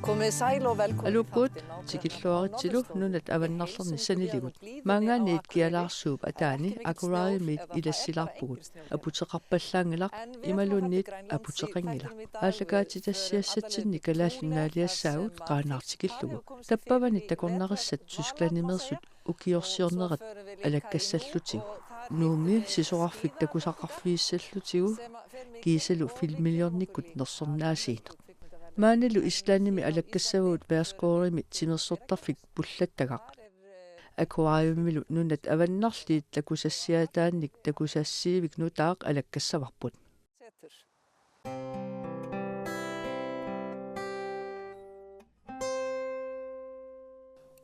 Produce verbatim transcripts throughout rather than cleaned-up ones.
Komið sæl og velkomin. Aluukkut, tikilluaritsilu nunat avannarlerni saniligut. Maanngaanniit kialaarsuup ataani Akureyriimiit ilassilaarpugut. Aputeqarpallaanngilaq imaluunniit aputeqanngilaq. Aallakaatitassiassatsinni Kalaallit Nunaaliassaagut Qaanaaq tikillugu. Tappavani takornarissat Tysklandimeersut ukiorsiornerat alakkassallutigu. Nuummi sisorarfik takusaqarfigissallutigu kiisalu filmiliornikkut nersornaasiineq. Maanilu Islandimi alakkassavagut Bergskógimi timersortarfik pullattagaq. Akureyriimilu nunat avannarliit takusassiaataannik takusassiivik nutaaq alakkassavarput.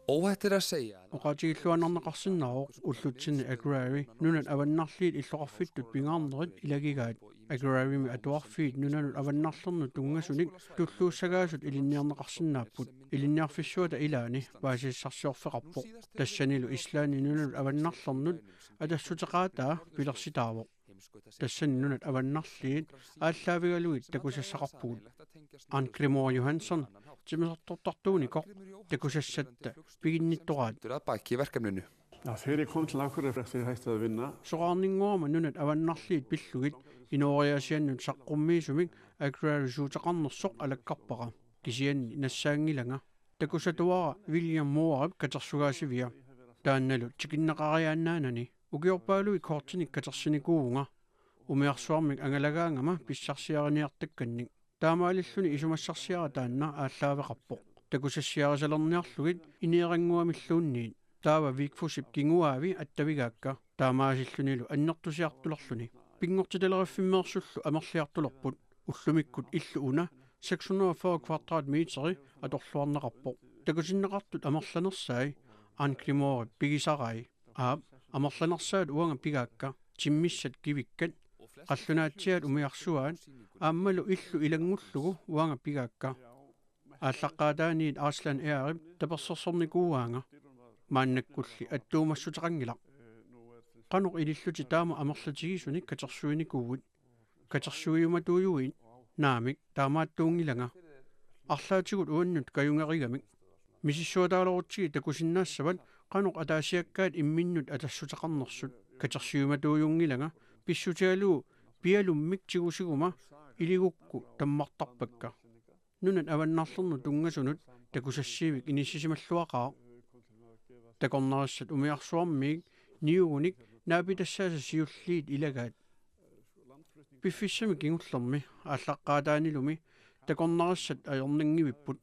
Óhætt er at segja. Oqaatigilluinnarneqarsinnaavoq ullutsinni Akureyri nunat avannarliit illoqarfittut pingaarnerit ilagigaat. Akureyrimi atuarfiit nunanut avannarlernut tunngasunik tulluussagaasut ilinniarneqarsinnaapput. Ilinniarfissuata ilaani paasisassarsiorfeqarpoq. Tassanilu Islandi nunanut avannarlernut atassuteqaataa pilersitaavoq. Tassani nunat avannarliit aallaavigalugit takusassaqarpugut. Ann Grimur Johansson timersortartuunikoq takusassatta piginnittoraat. Dur at baki í verkefninu. Ja, þegar ég kom til Akureyrar eftir hætti að vinna. Soraarninnguama nunat avannarliit pillugit inooriaasiannut saqqummiisumik Akureyri suuteqarnersoq alakkarpara. Kisianni nassaanngilanga. Takusatuara William Moorip katersugaasivia. Taannalu tikinneqariaannaanani. Ukiorpaaluit kortinik katersinikuuvunga. Umiarsuarmik angalagaangama pissarsiariniartakkannik. Taamaalilluni isumassarsiara taanna aallaaveqarpoq. Takusassiarisalerniarlugit ineerannguamilluunniit. Taava Vigfúsip kinguaavi attavigaakka. Taamaasillunilu annertusiartulerluni. Pinngortitaleriffimmeersullu amerliartulerput. Ullumikkut illu una seks hundrede og fyrre kvadratmeteri atorluarneqarpoq. Takutinneqartut amerlanersai Ann Grimurip pigisarai. Aap, amerlanersaat uanga pigaakka, timmissat kivikkat, qallunaatsiaat umiarsuaat, aammalu illu ilanngullugu uanga pigaakka. Aallaqqaataaniit Arslan Earip tapersersornikuuaanga. Maannakkulli attuumassuteqanngilaq. Qanoq ilillutit taama amerlatigisunik katersuinikuuit? Katersuiumatuujuit? Naamik, taamaattuunngilanga. Arlaatigut uannut kajungerigamik. Misissuataalerutsigit takusinnaassavat qanoq ataasiakkaat imminnut atassuteqarnersut. Katersuiumatuujunngilanga pissutigalugu pialummik tigusiguma iligukku tammartarpakka. Nunat avannarlernut tunngasunut takusassiivik inissisimalluaqaaq. Takornarissat umiarsuarmiit niugunik naapitassaasa siulliit ilagaat. Piffissami kingullermi aallaqqaataanilumi takornarissat ajornanngivipput.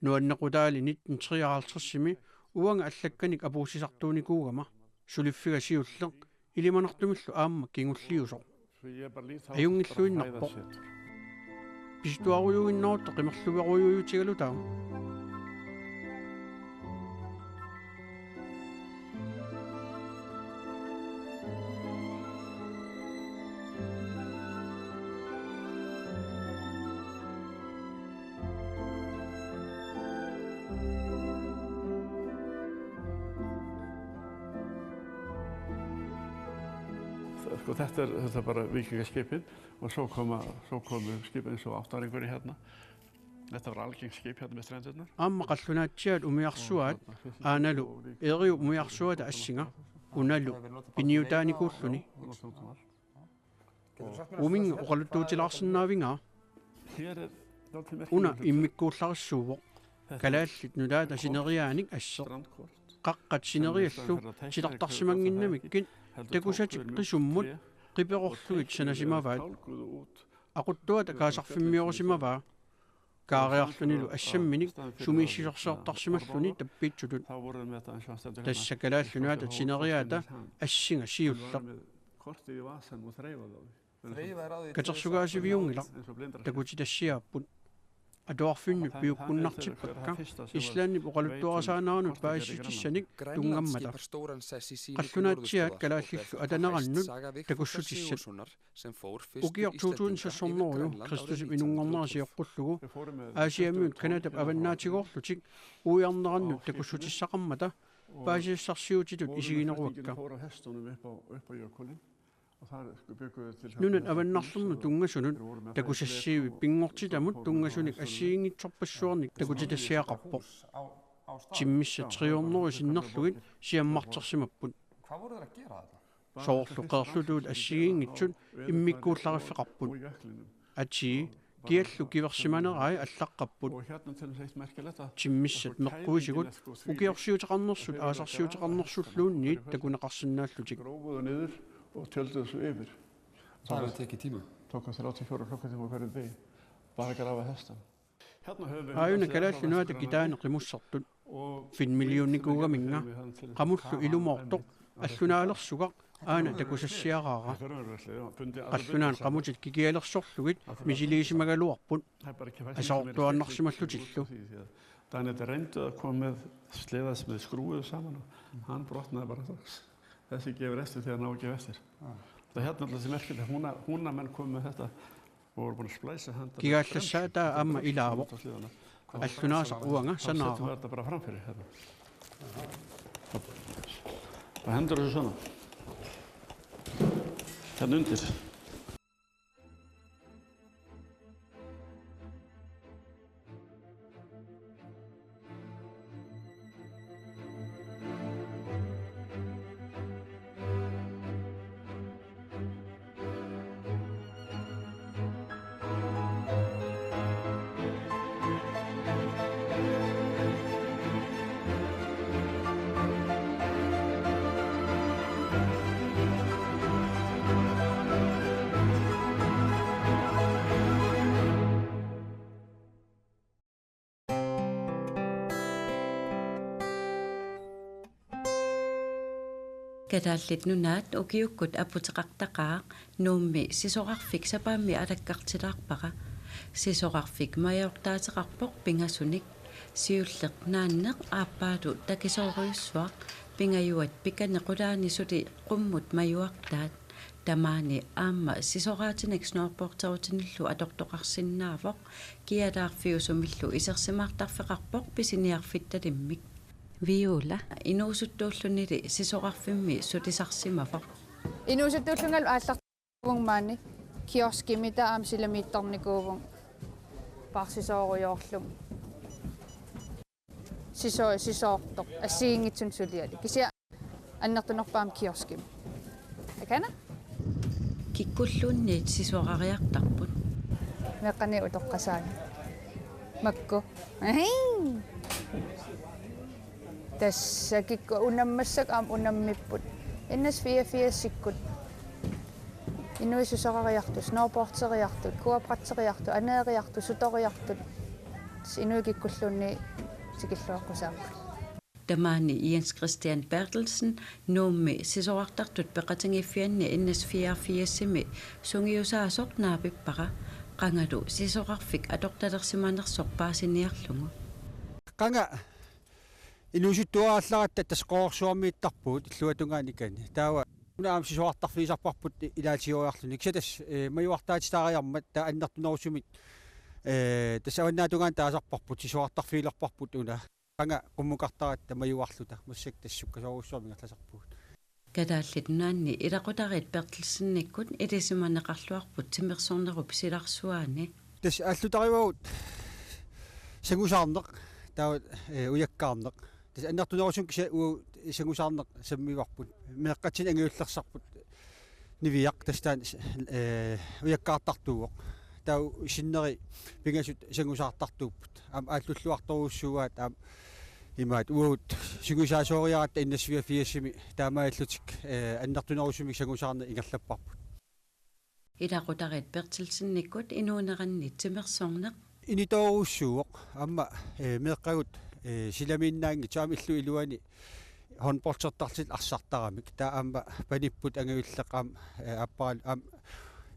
Nuannequtaali nitten treoghalvtredsimi uanga allakkanik apuussisartuunikuugama suliffiga siulleq ilimanartumillu aamma kingulliusoq. Ajunngilluinnarpoq. Pisituarujuinnarutta qimerluarujuutigalutaa. Sko, þetta er, þetta er bara víkingaskipið og svo koma, svo komu skip eins og Áttfærðingurinn, í, hérna. Aamma qallunaatsiaat umiarsuaat aanalu Eeriup umiarsuata assinga unalu piniutaanikuulluni. Uuminnga oqaluttuutilaarsinnaavinga? Una immikkuullarissuuvoq. Kalaallit Nulaata sineriaanik asseq. Qaqqat sineriallu titartarsimannginnamikkit takusatik qisummut qiperorlugit sanasimavaat. Aquttuata kaasarfimmiorusimavaa. Kaariarlunilu assamminik sumiissisorsiortarsimalluni tappiitsutut. Tassa Kalaallit Nunaata sineriaata assinga siulleq. Katersugaasiviunngilaq, takutitassiaapput. Atuarfinnut piukkunnartippakka Islandip oqaluttuarisaaneranut paasissutissanik tunngammata. Qallunaatsiaat kalaallillu atanerannut takussutissat. Ukioq to tusind seks hundrede Kristusip inunngornera sioqqullugu Aasiammiut Canadap avannaatigoorlutik uiarnerannut takussutissaqarmata paasisassarsiutitut isigineruakka. Nunat avannarlernut tunngasunut takusassiivik pinngortitamut tunngasunik assigiinngitsorpassuarnik takutitassiaqarpoq. Timmissat tre hundrede sinnerlugit siammartersimapput. Soorlu qeerlutuut assigiinngitsut immikkuullariffeqarput. Atii, kiallu kiversimanerai allaqqapput. Timmissat meqquisigut ukiorsiuteqarnersut aasarsiuteqarnersulluunniit takuneqarsinnaallutik. Bara tekið tíma. Tók hann þrjátíu og fjóra klukkutíma á hverjum degi. Bara grafa hestan. Aajuna Kalaallit Nunaata kitaani qimussertut. Finn millionikuugaminnga qamullu ilumoortoq allunaalersugaq aana takusassiaraara. Qallunaat qamutit kikialersorlugit misiliisimagaluarput. Asoortuaannarsimallutillu. Danit reyndu að koma með sleða sem við skrúfuðu saman og hann brotnaði bara strax. Þessi gefur eftir, og er alltaf merkilegt. Húnamenn komu með þetta og voru búin splæsa handa. Kigaallassaataa aamma ilaavoq. Allunaasaq uanga sanaara. Bara hendur og sanaara. Hann undir. Kalaallit Nunaat ukiukkut aputeqartaqaaq Nuummi sisorarfik sapaammi alakkartilaarpara. Sisorarfik majuartaateqarpoq pingasunik. Siulleq naanneq aappaalu takisoorujussuaq, pingajuat pikani qulaani suli qummut majuartaat. Tamaani aamma sisoraatinik snowboarderutinillu atortoqarsinnaavoq, kialaarfiusumillu isersimaartarfeqarpoq pisiniarfittalimmik. Viola inuusuttuullunili sisorarfimmi sutisarsimavoq. Inuusuttuullungalu aallartikuuvunga maani kioskimi, taava aamma silamiittarnikuuvunga paarsisoorujoorlunga. Siso-, sisoortoq. Assigiinngitsunik suliali. Kisianni annertunerpaamik kioskimi. Akana? Kikkulluunniit sisorariartarput. Meeqqani utoqqasaanga. Makku. Ahi. Tassa kikkut unammassakkut aamma unammipput. N S fireogfirsikkut. Inuit sisorariartut, snowboarderiartut, quadderiartut, aneeriartut, sutoriartut. Inuit kikkulluunniit tikilluaqqusaarput. Tamaani Jens Christian Berthelsen Nuummi sisorartartut peqatigiiffianni N S fireogfirsimi sungiusaasoq naapippara, qangalu sisorarfik atortalersimanersoq paasiniarlugu. Qanga inuusuttuarallaratta tassa Qeqertarsuarmiittarpugut illuatungaani ikani. Taava una aamma sisorartarfigisarparput ilaatigoriarluni. Kisianni tassa, eh, majuartaatitaariarmat taava annertunerusumik, eh, tassa avannaatungaani taasarparput sisorartarfigilerparput una. Qanga qummukartaratta majuarluta massakkut tassa sukkasoorujussuarmik ingerlasarpugut. Kalaallit Nunaanni ilaqutariit Berthelsenikkut ilisimaneqarluarput timersornerup silarsuaani. Tassa aallutarivagut sangusaarneq, taava, eh, ujakkaarneq. Tassa annertunerusumik kisianni uagut sangusaarneq sammivarput. Meeqqatsinnit angajullersarput Niviaq tassa taanna, eh, ujakkaartartuuvoq. Taava sinneri pingasut sangusaartartuupput. Aamma aallulluartorujussuugaat aamma imaattoq uagut sungiusaasooriaratta N S fireogfirsimi taamaalillutik, eh, annertunerusumik sangusaarneq ingerlapparput. Ilaqutariit Berthelsenikkut inuuneranni timersorneq. Initoorujussuuvoq aamma, eh, meeqqagut, eh, silamiinnaanngitsut aamma illup iluani håndboldertarlutik arsartaramik. Taava aamma panipput angajulleq aamma, eh, aapparalu aamma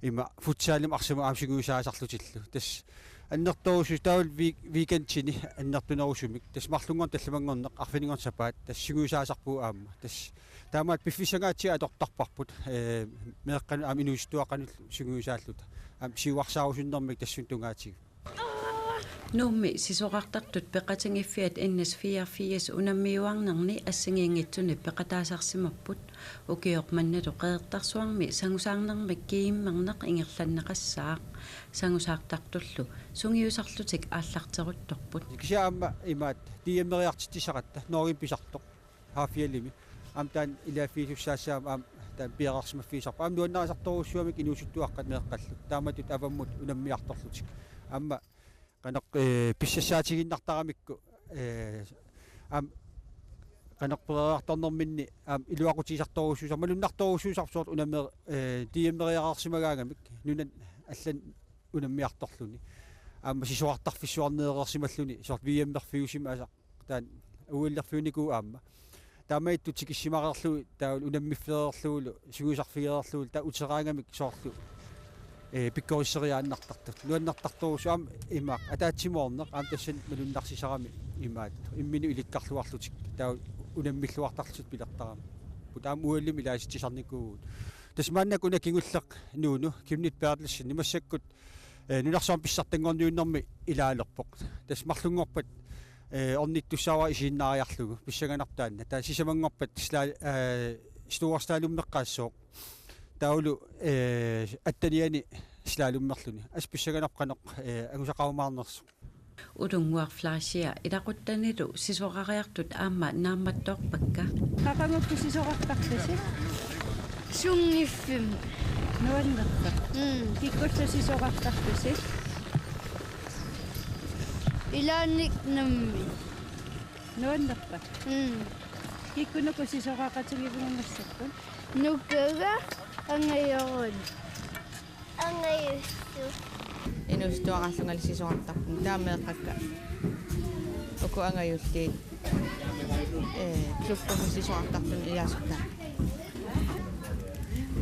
ima futsalimut arsamut aamma sungiusaasarlutillu. Tassa annertoorujussuuvoq taavalu wee-, weekendini annertunerusumik. Tassa marlunngorneq tallimanngorneq arfininngorneq sapaat tassa sungiusaasarpugut aamma. Tassa taamaattoq piffissangaatsiaq atortarparput, eh, meeqqanut aamma inuusuttuaqqanullu sungiusaalluta. Aamma siuarsaarusunnermik tassunga tungaatigut. Nuummi sisorartartut peqatigiiffiat N S fireogfirs unammiuarnerni assigiinngitsunik peqataasarsimapput. Ukioq manna Qeqertarsuarmi sangusaarnermik G M-erneq ingerlanneqassaaq. Sangusaartartullu sungiusarlutik aallarteruttorput. Kisianni aamma imaattoq D M-eriartitsissaqatta Norgemi pisartoq. Hafjellimi. Aamma taanna ilaaffigisussaassaaq aamma taanna piareersimaffigisarput. Aamma nuannarisartorujussuugamik inuusuttuaqqat meeqqallu. Taamatut avammut unammiartorlutik. Aamma qanoq, eh, pissassaatigiinnartaramikku, eh, aamma qanoq pereeriartornerminni aamma iluaqutigisartorujussuusarput, malunnartorujussuusarput soorlu unammi-, eh, D M-eriareersimagaangamik nunani allani unammiartorluni. Aamma sisorartarfissuarneereersimalluni soorlu V M-erfiusimasaq taanna uillerfiunikuuvoq aamma. Taamaattut tikissimareerlugit taavalu unammiffigereerlugulu sungiusarfigereerlugulu taava uteraangamik soorlu, eh, pikkorisseriaannartartut. Nuannertartorujussuuvoq aamma imaak ataatsimoorneq aamma tassani malunnarsisarami imaattoq. Imminut ilikkarluarlutik taava unammilluartarlutik pilertarami. Put aamma uallumi ilaasitsisarnikuuvugut. Tassa maannakkut una kingulleq Nuunu, Kenneth Berthelsen, massakkut, eh, nunarsuarmi pissartanngorniunnermi ilaalerpoq. Tassa marlunngorpat, eh, ornittussaavara isiginnaariarlugu, pissanganarpoq taanna. Taava sisamanngorpat sla-, eh, storslalommeqqaassooq. Taavalu, eh, atteniani slalommerluni. Assut pissanganarpoq qanoq, eh, angusaqarumaarnersoq. Ulunnguaq Fleischer ilaquttanilu sisorariartut aamma naammattoorpakka. Qaqugukku sisorartarpisi? Sunngiffimmut. Nuannerpa? Mm. Kikkullu sisorartarpisi? Ilaannik nammineq. Nuannerpa? Mm. Kikkunuku sisoraqatigiivigut massakkut? Nukaga angajoruni. Angajulliit. Inuusuttuaraallungali sisorartarpunga. Taava meeqqakka. Uku angajulliit. Eh, klubbimi sisorartartuni ilaasuttaa.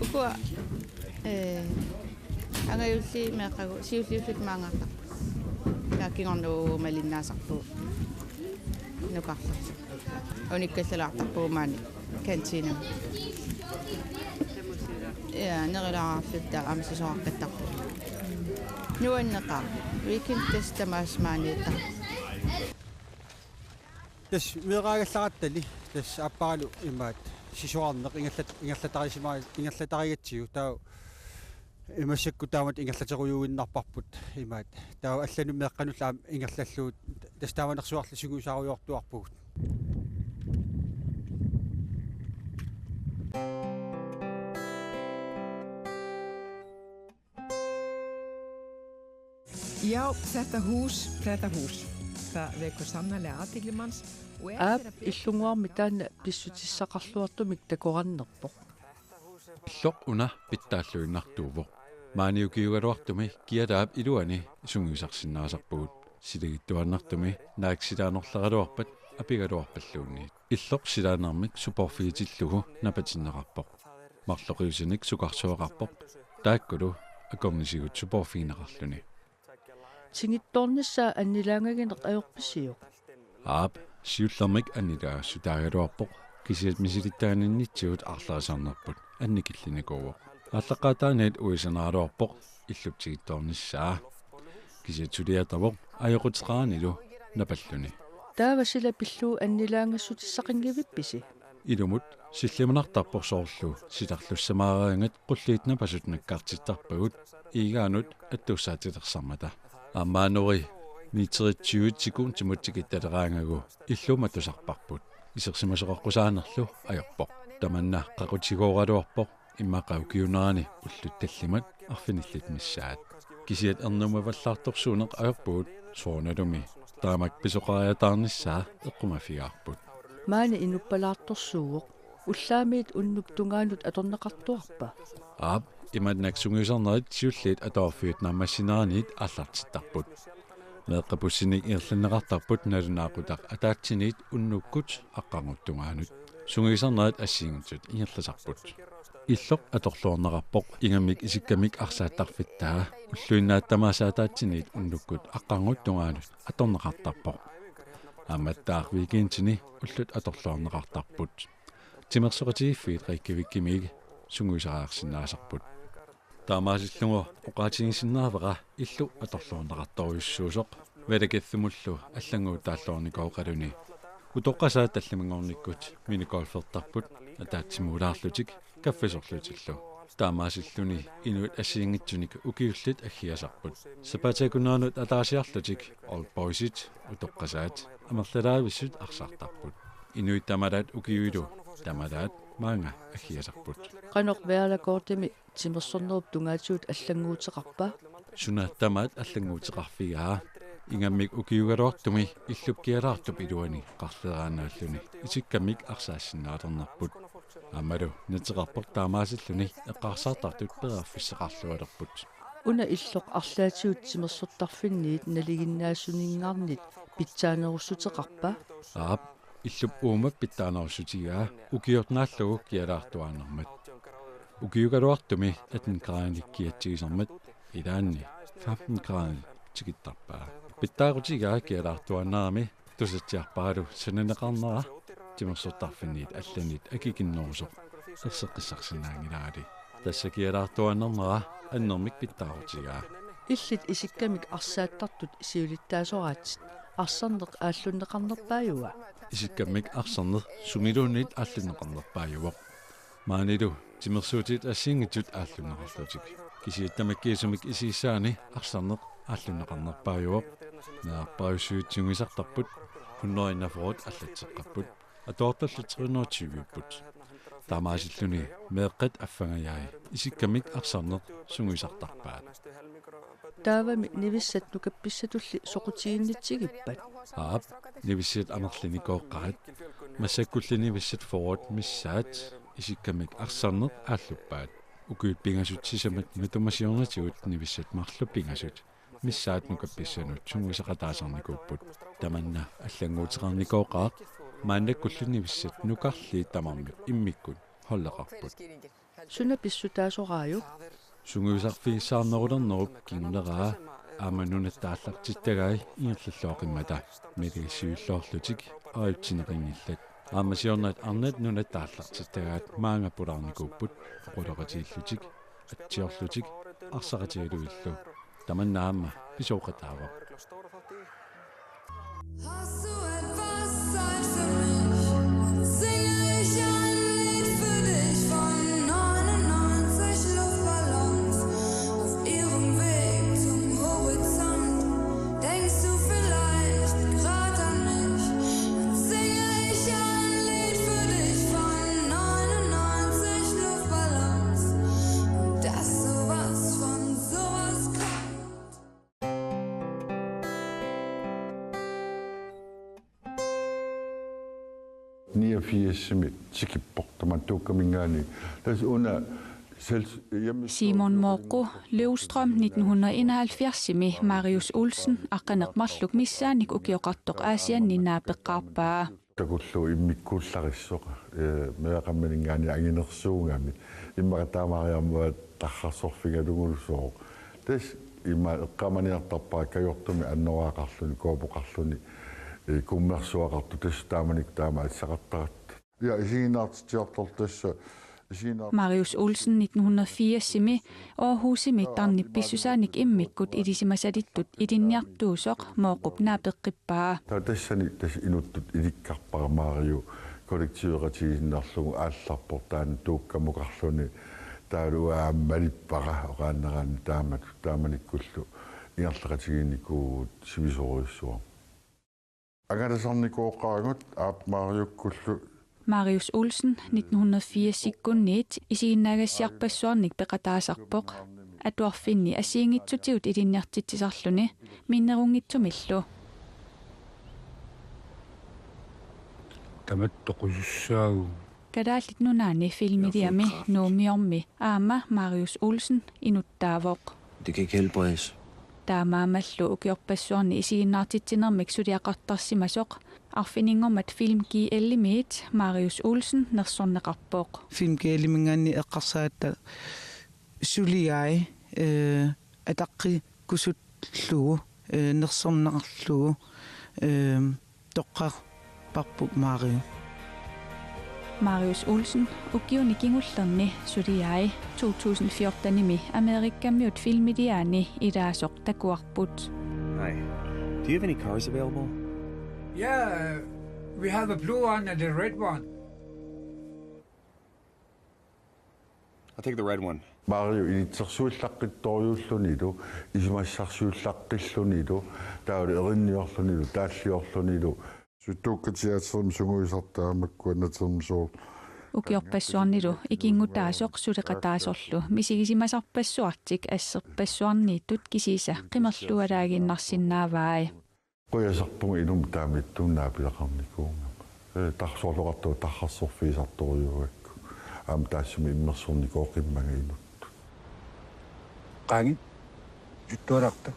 Ukua, eh, angajulliit meeqqagut siulliullutik maanngartarput. Taava kingorna malinnaasarpugut. Nukarlerluta. Unikkallalaartarpugut maani kantiinami. Ja, nerulaarluta aamma sisorartarpugut. Nuanneqaaq. Weekendit tamaasa maaniittarput. Tassa meeraagallarattali, tassa aapparalu imaattoq sisorarneq ingerlat-, ingerlatarisima-, ingerlatarigatsigu taava imassakkut taamatut ingerlaterujuinnarparput imaattoq. Taava allanut meeqqanullu aamma ingerlallugu tassa taamanersuarli sungiusaarujoortuarpugut. Já, þetta hús, þetta hús. Aap, illunnguarmi taanna pissutissaqarluartumik takorannerpoq. Illoq una pitsaalluinnartuuvoq. Maani ukiugaluartumi Kialaap iluani sungiusarsinnaasarpugut. Siligittuaannartumi naak silaanorleraluarpat apigaluarpalluunniit. Illoq silaannarmik supoorfigitillugu napatinneqarpoq. Marloqiusanik sukarsuaqarpoq. Taakkulu akornisigut supoorfigineqarluni. Tingittoornissaa annilaangagineq ajorpisiuk? Aap, siullermik annilaassutaagaluarpoq, kisianni misilittaganinnitsigut aarlerisarnerput annikillinikuuvoq. Aallaqqaataaniit uisanaraluarpoq illup tingittoornissaa. Kisianni suliatavoq ajoquteqaranilu napalluni. Taava sila pillugu annilaangassutissaqanngivippisi? Ilumut sillimanartarpoq soorlu silarlussamaariangit qulliit napasut nakkartittarpagut iigaanut attuussaatilersarmata. Aamma anori meterit tyve sekuntimut tikittaleraangagu illuumatusarparput. Isersimasoqaqqusaanerlu ajorpoq. Tamanna qaqutigooraluarpoq immaqa ukiuunerani ullut tallimat arfinillit missaat. Kisiat ernummavallaartorsuuneq ajorpugut soorunalumi taamak pisoqariataarnissaa eqqumaffigaarput. Maani inuppalaartorsuuvoq. Ullaamiit unnukkut tungaanut atorneqartuarpa? Aap, imannak sungiusarnerit siulliit atuarfiit naammassineraniit aallartittarput. Meeqqat bussinik ingerlanneqartarput nalunaaqutaq ataatsiniit unnukkut aqqarngup tungaanut. Sungiusarnerit assigiinngitsut ingerlasarput. Illoq atorluarneqarpoq ingammik isikkamik arsaattarfittaa, ulluinnaat tamaasa ataatsiniit unnukkut aqqarngup tungaanut atorneqartarpoq. Aammattaaq weekendini ullut atorluarneqartarput. Timersoqatigiiffiit Reykjavikimiit sungiusariarsinnaasarput. Taamaasillugu oqaatigisinnaavara illu atorluarneqartorujussuusoq. Verakithimullu allannguutaalluarnikooqaluni. Utoqqasaat tallimanngornikkut minigolfertarput ataatsimuulaarlutik kaffisorlutillu. Taamaasilluni inuit assigiinngitsunik ukiullit aggiasarput. Sapaatip-akunneranut ataasiarlutik Old Boysit utoqqasaat amerlalaavissut arsartarput. Inuit tamalaat ukiuilu tamalaat maanga aggiasarput. Qanoq Veeralagortimi timersornerup tungaatigut allannguuteqarpa? Suna tamaat allannguuteqarfigaa. Ingammik ukiugaluartumi illup kialaartup iluani qarleraannaalluni isikkamik arsaassinnaalernerput. Aammalu nateqarpoq taamaasilluni eqqarsartartut periarfissaqarlualerput. Una illoq arlaatigut timersortarfinniit nalinginnaasuninngaanniit pitsaanerussuteqarpa? Aap, illup uuma pitsaanerussutigaa ukiut naallugu kialaartuaannarmat. Ukiugaluartumi atten gradenik kiatsigisarmat ilaanni femten gradenik tikittarpaa. Pitsaarutigaa kialaartuaannarami tusatsiarparalu sananeqarnera timersortarfinniit allanit akikinnerusoq erseqqissarsinnaanngilarali. Tassa kialaartuaannarnera annermik pitsaarutigaa. Illit isikkamik arsaattartut siulittaasoraatsit. Arsarneq aallunneqarnerpaajua? Isikkamik arsarneq sumiluunniit aallunneqarnerpaajuvoq. Maanilu timersuutit assigiinngitsut aallunneqarlutik. Kisianni tamakkiisumik isigissaani arsarneq aallunneqarnerpaajuvoq. Meerarpaajussuit sungiusartarput, hundrede enogfyrre allatseqqapput. Atuartullu tre hundrede tyve-pput. Taamaasilluni meeqqat affangajai isikkamik arsarneq sungiusartarpaat. Taavami nivissat nukappissatulli soqutiginnitsigippat? Aap, nivissat amerlinikooqqaat. Massakkulli nivissat fyrret missaat isikkamik arsarneq aalluppaat. Ukiut pingasut sisamat matuma siornatigut nivissat marluk pingasut missaat nukappissanut sungiusaqataasarnikuupput. Tamanna allannguuteqarnikooqaaq, maannakkullu nivissat nukarliit tamarmik immikkut holdeqarput. Suna pissutaasoraajuk? Sungiusarfigissaarnerulernerup kinguneraa aamma nunatta aallartittagai ingerlalluaqimmata, maligassiuilluarlutik ajutsineqanngillat. Aamma siornat arnat nunatta aallartittagaat maanga pulaarnikuupput, oqaloqatigiillutik, atsiorlutik, arsaqatigalugillu. Tamanna aamma pisooqataavoq. Hast du etwas Zeit für mich? Dann singe ich ein Lied für dich von neunundneunzig Luftballons auf ihrem Weg zum Horizont. Denkst du vielleicht grad an mich? Dann singe ich ein Lied für dich von neunundneunzig Luftballons. Und das sowas von sowas kommt. Niogfirsimi tikippoq tamanna Tuukkaminngaanniit. Tassa una sels-, hjemme- Simon Mooqqu Løvstrøm nitten hundrede enoghalvfjerdsimi Marius Olsen aqqaneq-marluk missaannik ukioqartoq Aasianni naapeqqaarpaa. Takullugu immikkuullarissoq, ee, meeraqarnerminngaanniit anginersuugami. Immaqa taamaariarmat tarrarsorfigalugulu sooq. Tassa ima eqqaamaniartarpara kajortumik annoraaqarluni, koopoqarluni, ee, kummersuaqartoq, tassa taamanikkut taama atisaqartaratta. Ja, isiginnaartitsiartorlu tassa, isiginnaar- Marius Olsen nitten hundrede firsimi Aarhusimi tarnip pissusaanik immikkut ilisimasalittut ilinniartuusoq Mooqqup naapeqqippaa. Taava tassani tassa inuttut ilikkarpara Mario kollektiveqatigiinnarlugu aallarpoq taanna Tuukkamukarluni, taavalu aamma malippara oqaannaraanni taamatut, taamanikkullu ingerlaqatigiinnikuuvugut sivisoorujussuarmik. Angalasarnikooqaagut aap Mariukkullu. Marius Olsen nitten hundrede firsikkunniit isiginnaagassiarpassuarnik peqataasarpoq. Atuarfinni assigiinngitsutigut ilinniartitsisarluni minnerunngitsumillu. Tamatta toqusussaagut. Kalaallit Nunaanni filmiliami Nuummiormi aamma Marius Olsen inuttaavoq. Det kan ikke helbredes. Taamaammallu ukiorpassuarni isiginnaartitsinermik suliaqartarsimasoq arfininngormat Film G L-imiit Marius Olsen nersorneqarpoq. Film G L-iminngaanniit eqqarsaatigalugu suliai, ee, ataqqikkusut- -lugu, ee, nersorneqarlugu, ee, toqqarparput Mario. Marius Olsen ukiuni kingullerni suliai to tusind fjortenimi Amerikamiut filmiliaani ilaasoq takuarput. Nej. Do you have any cars available? Yeah, we have a blue one and a red one. I'll take the red one. Mario ilitsersuillaqqittorujussuulunilu, isumassarsiullaqqillunilu, taavalu erinniorlunilu, taalliorlunilu. Suttuukka teaterimi sungiusartaa makkua natermisoor. Ukiorpassuarnilu ikinngutaasoq suleqataasorlu misigisimasarpassuartik asserpassuarniittut kisiisa qimerlualaaginnarsinnaavai. Qujaserpunga inum taama ittuunnaapileqarnikuugama. Ee, tarsuarloqartoq tarrarsorfigisartorujuugakku. Aamma taassuma immersornikuuvoq qimmanga inuttut. Qaangi. Juttuararta.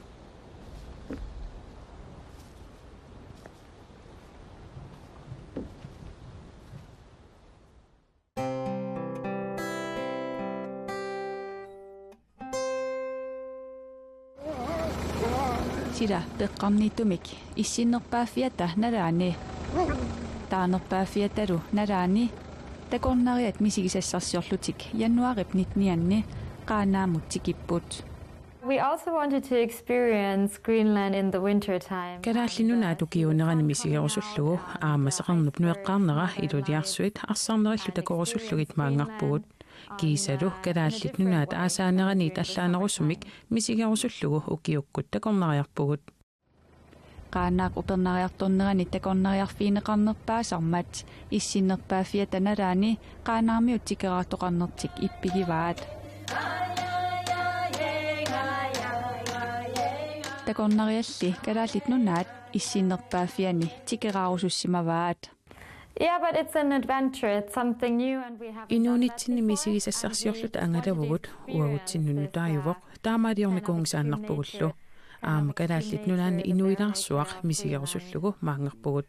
Sila peqqarniittumik issinnerpaaffiata nalaani, taanerpaaffiatalu nalaani takornariat misigisassarsiorlutik januaarip nittenianni Qaanaamut tikipput. We also wanted to experience Greenland in the winter time. Kalaallit Nunaat ukiuunerani misigerusullugu aamma seqernup nueqqaarnera iluliarsuit arsarnerillu takorusullugit maanngarpugut. Kiisalu Kalaallit Nunaat aasaaneraniit allaanerusumik misigerusullugu ukiukkut takornariarpugut. Qaanaaq upernariartornerani takornariarfigineqarnerpaasarmat issinnerpaaffiata nalaani Qaanaarmiut tikeraartoqarnertik ippigivaat. Takornarialli Kalaallit Nunaat issinnerpaaffiani tikeraarusussimavaat. Yeah, but it's an adventure. It's something new and we haven't done that Inuunitsinni before. Misigisassarsiorluta angalavugut, uagutsinnut nutaajuvoq, taamaaliornikuunngisaannarpugullu. Aamma Kalaallit Nunaanni inuilaarsuaq misigerusullugu maanngarpugut.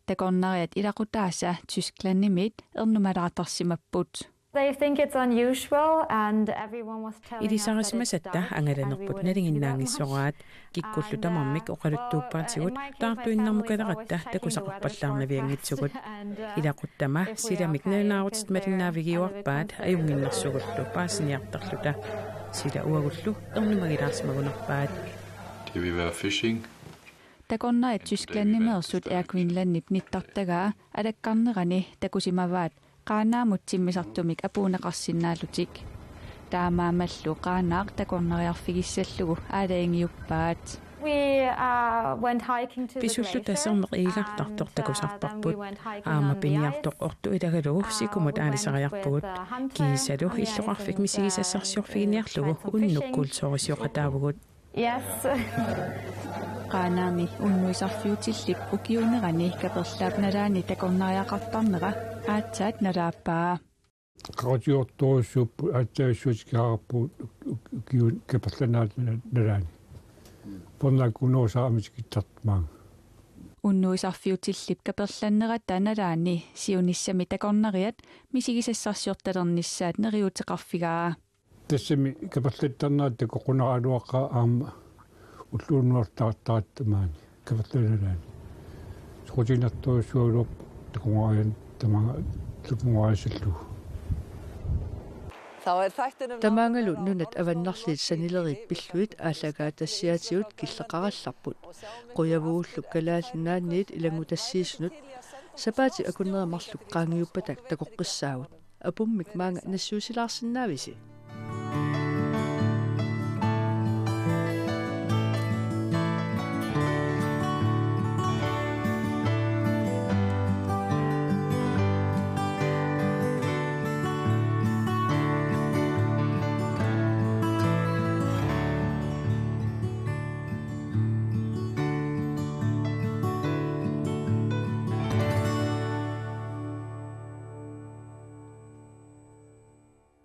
Takornariat ilaqutaasa Tysklandimiit ernumalaartarsimapput. They think it's unusual and everyone was telling us that it's Ilisarisimasatta dark and we angalanerput wouldn't see that much. nalinginnaanngissoraat. Kikkullu tamarmik oqaluttuuppaatigut taartuinnarmukaleqatta takusaqqaarpallaarnavianngitsugut. Ilaquttama silamik nalunaarutit malinnaavigiuarpaat ajunnginnersugullu paasiniartarluta. Sila uagullu ernumagilaarsimagunarpaat. Det vil være fishing. Takornariat Tysklandimeersut Air Greenlandip nittartagaa alakkarnerani takusimavaat Qaanaamut timmisartumik apuunneqarsinnaallutik. Taamaammallu Qaanaaq takornariarfigissallugu aalajangiuppaat. We uh, went hiking to the Pisullu glacier. Taserneq iigartartoq takusarparput. Aamma piniartoq ortoq ilagalugu sikumut aalisariarpugut. Kiisalu illoqarfik misigisassarsiorfiginiarlugu unnuk kuulsorisioqataavugut. Yes. Qaanaami unnuisarfiutillip ukiuunerani Kaperlaap nalaani takornariaqartarnera aatsaat nalaappaa. Qaqutigoortorujussuupput, aatsaat tikeraarpugut ukiuni Kaperlaap nalaani. Upernaakkuunerusarami tikittartut maanga. Unnuisarfiutillip Kaperlannerata nalaani siunissami takornariat misigisassarsiortalernissaat neriuuteqarfigaa. Tassami Kaperlattarnerata takoqqunaraluaqaaq aamma ulloq unnuartartaratta maani Kaperlaap nalaani. Soqutiginartorujussuugaluarpoq takornariat tamaanga takornariassallugu. Tamaangalu nunat avannarliit sanileriit pillugit aallakaatitassiaatigut killeqarallarput. Qujavugullu Kalaallit Nunaanniit ilanngutassiisunut sapaatip akunneri marluk qaangiuppata takoqqissaagut. Apummik maanga nassiussilaarsinnaavisi?